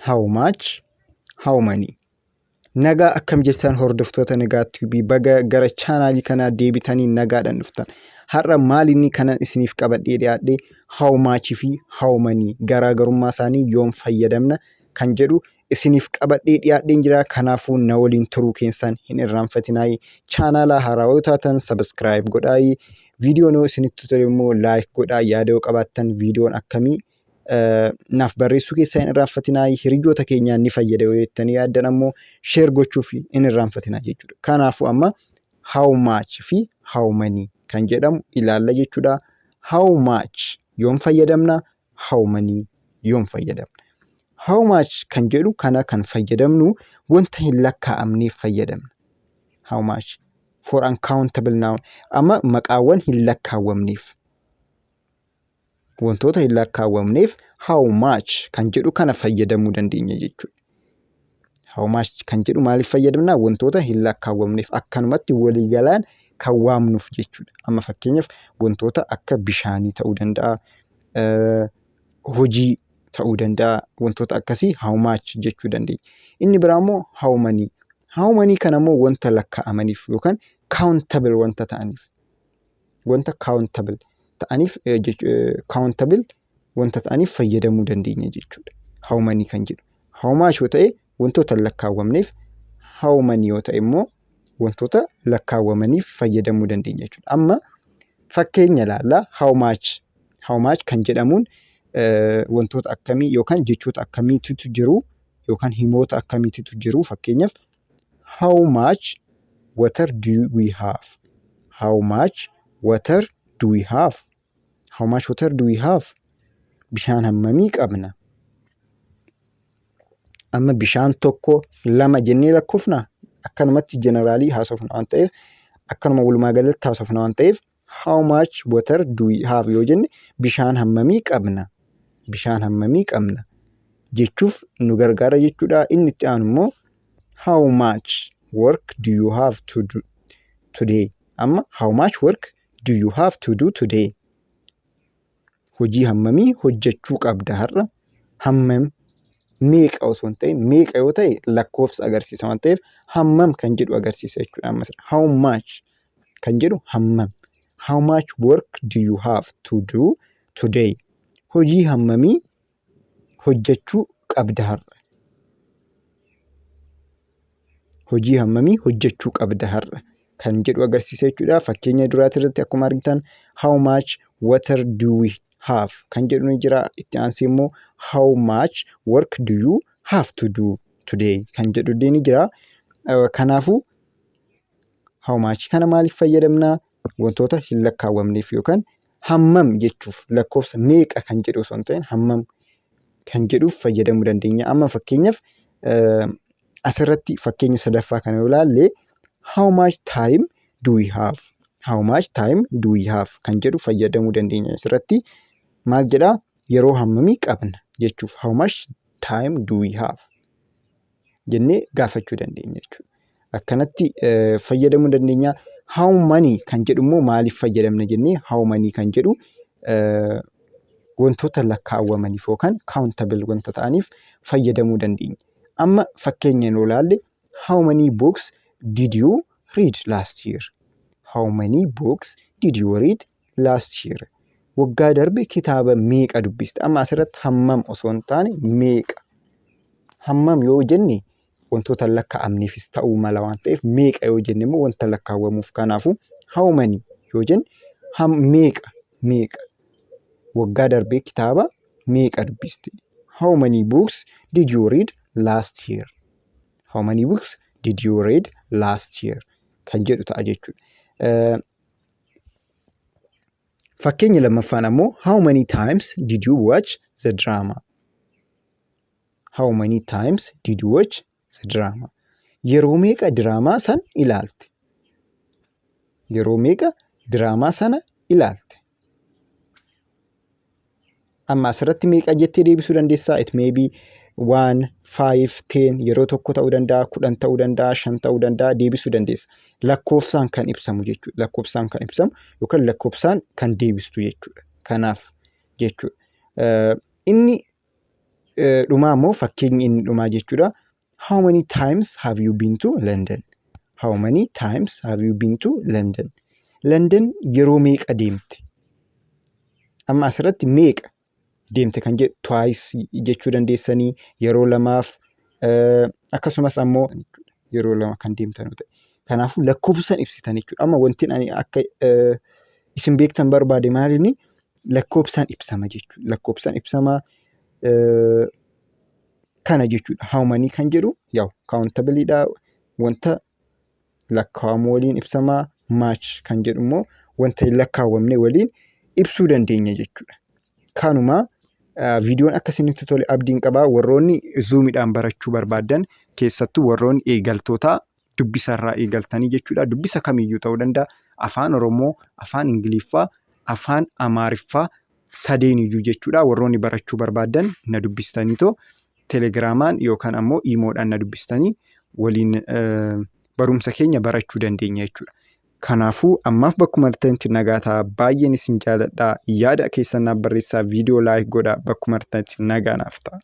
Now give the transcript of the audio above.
How much? How many? Nagaa akkam jirtan, hordoftoota Nagaa Tube? Baga gara chaanaalii kanaa deebitanii nagaadhaan dhuftan. Har'a maal inni kanan isiniif qabadhee dhiyaadhe, how much fi how many garaagarummaa isaanii, yoom fayyadamna kan jedhu isiniif qabadhee dhiyaadheen jira. Kanaafuu na waliin turuu keessan hin irraanfatinaayi. Chaanaala haaraa yoo taatan subscribe godhaayi. Viidiyoon yoo isinitti tole immoo like godhaa. Yaada yoo qabaattan viidiyoon akkamii naaf barreessuu keessaa hin irraanfatinaa. Hiriyoota keenyaan ni fayyada yoo jettanii yaaddan ammoo share gochuuf hin irraanfatinaa jechuudha. Kanaafuu amma how much fi how many kan jedhamu ilaalla jechuudha. How much yoom fayyadamna? How many yoom fayyadamna? How much kan jedhu kana kan fayyadamnu wanta hin lakkaa'amneef fayyadamna. How much for uncountable noun. Amma maqaawwan hin lakkaawwamneef, wantoota hin lakkaawwamneef how much kan jedhu kana fayyadamuu dandeenya jechuudha. How much kan jedhu maaliif fayyadamna? Wantoota hin lakkaawwamneef, akkanumatti waliigalaan kan waamnuuf jechuudha. Amma fakkeenyaaf wantoota akka bishaanii ta'uu danda'a, hojii ta'uu danda'a, wantoota akkasii how much jechuu dandeenya. Inni biraa immoo how many. How many kana immoo wanta lakkaa'amaniif yookaan countable wanta ta'aniif, wanta countable ta'aniif, countable wanta ta'aniif fayyadamuu dandeenya jechuudha. How many kan jedhu. How much yoo ta'e wantoota hin lakkaawwamneef, how many yoo ta'e immoo wantoota lakkaawwamaniif fayyadamuu dandeenya jechuudha. Amma fakkeenya ilaallaa. How much, how much kan jedhamuun wantoota akkamii yookaan jechoota akkamiitu jiru yookaan himoota akkamiitu jiru? Fakkeenyaaf, how much water do we have? How much water do we have? How much water do we have? Bishaan hammamii qabna? Amma bishaan tokko, lama jennee lakkoofnaa? Akkanumatti generally haasofna waan ta'eef, akkanuma walumaa galatti haasofna waan ta'eef, how much water do we have yoo jenne, bishaan hammamii qabna? Bishaan hammamii qabna jechuuf nu gargaara jechuudha. Inni itti aanu immoo how much work do you have to do today? Amma how much work do you have to do today? Hojii hammamii hojjechuu qabda har'a? Hammam, meeqa osoo hin ta'in, meeqa yoo ta'e lakkoofsa agarsiisa waan ta'eef, hammam kan jedhu agarsiisa jechuudha. Ammas how much kan jedhu hammam. How much work do you have to do today? Hojii hammamii hojjechuu qabda har'a? Hojii hammamii hojjechuu qabda har'a kan jedhu agarsiisa jechuudha. Fakkeenya duraati irratti akkuma argitan how much water do we have kan jedhu ni jira. Itti aansee immoo how much work do you have to do today kan jedhu illee ni jira. Kanaafuu how much kana maaliif fayyadamna? Wantoota hin lakkaawwamneef yookaan hammam jechuuf, lakkoofsa meeqa kan jedhu osoo hin ta'in hammam kan jedhuuf fayyadamuu dandeenya. Amma fakkeenyaaf asirratti fakkeenya sadaffaa kana yoo ilaalle, how much time do we have? How much time do we have kan jedhu fayyadamuu dandeenya. Asirratti maal jedhaa? Yeroo hammamii qabna jechuuf how much time do we have jennee gaafachuu dandeenya jechuudha. Akkanatti fayyadamuu dandeenya. How many kan jedhu immoo maaliif fayyadamna jennee, how many kan jedhu wantoota lakkaawwamaniif yookaan countable wanta ta'aniif fayyadamuu dandeenya. Amma fakkeenya yoo ilaalle, how many books did you read last year? How many books did you read last year? Waggaa darbe kitaaba meeqa dubbiste? Amma asirratti hammam osoo hin taane meeqa. Hammam yoo jenne wantoota hin lakkaa'amneefis ta'uu mala waan ta'eef, meeqa yoo jenne immoo wanta lakkaawwamuuf. Kanaafuu how many yoo jenne meeqa, meeqa, waggaa darbee kitaaba meeqa dubbiste? How many books did you read last year? How many books did you read last year kan jedhu ta'a jechuudha. Fakkeenya lammaffaan ammoo how many times did you watch the drama? How many times did you watch the drama? Yeroo meeqa diraamaa san ilaalte? Yeroo meeqa diraamaa sana ilaalte? Amma asirratti meeqa jettee deebisuu dandeessaa? It may be one, five, 10, yeroo tokko ta'uu danda'a, 10 ta'uu danda'a, shan ta'uu danda'a, deebisuu dandeessa. Lakkoofsaan kan ibsamu jechuudha. Lakkoofsaan kan ibsamu yookaan lakkoofsaan kan deebistu jechuudha. Kanaaf jechuudha. Inni Dhumaa immoo fakkeenyi inni dhumaa jechuudha. How many times have you been to London? How many times have you been to London? London yeroo meeqa deemte? Amma asirratti meeqa deemte kan jedhu twice jechuu dandeessanii, yeroo lamaaf, akkasumas ammoo yeroo lama kan deemtan ta'e. Kanaafuu lakkoofsaan ibsitan jechuudha. Amma wanti ani akka isin beektan barbaade maalinni lakkoofsaan ibsama jechuudha. Lakkoofsaan ibsama kana jechuudha. How many kan jedhu yaa'u countableiidha. Wanta lakkaa'amu waliin ibsama. Much kan jedhu immoo wanta hin lakkaawwamne waliin ibsuu dandeenya jechuudha. Kanuma viidiyoon akka isinitti tole abdiin qabaa. Warroonni Zoomiidhaan barachuu barbaaddan, keessattuu warroonni eegaltootaa, dubbisarraa eegaltanii jechuudha. Dubbisa kamiyyuu ta'uu danda'a. Afaan Oromoo, Afaan Ingiliffaa, Afaan Amaariffaa sadeeniyyuu jechuudha. Warroonni barachuu barbaaddan na dubbistaniitoo Telegramaan yookaan ammoo Imoodhaan na dubbistanii waliin barumsa keenya barachuu dandeenya jechuudha. Kanaafuu ammaaf bakkuma argitanitti nagaa ta'a. Baay'een isin jaaladha. Yaada keessan naaf barreessaa. Viidiyoo like godhaa. Bakkuma argitanitti nagaa naaf ta'a.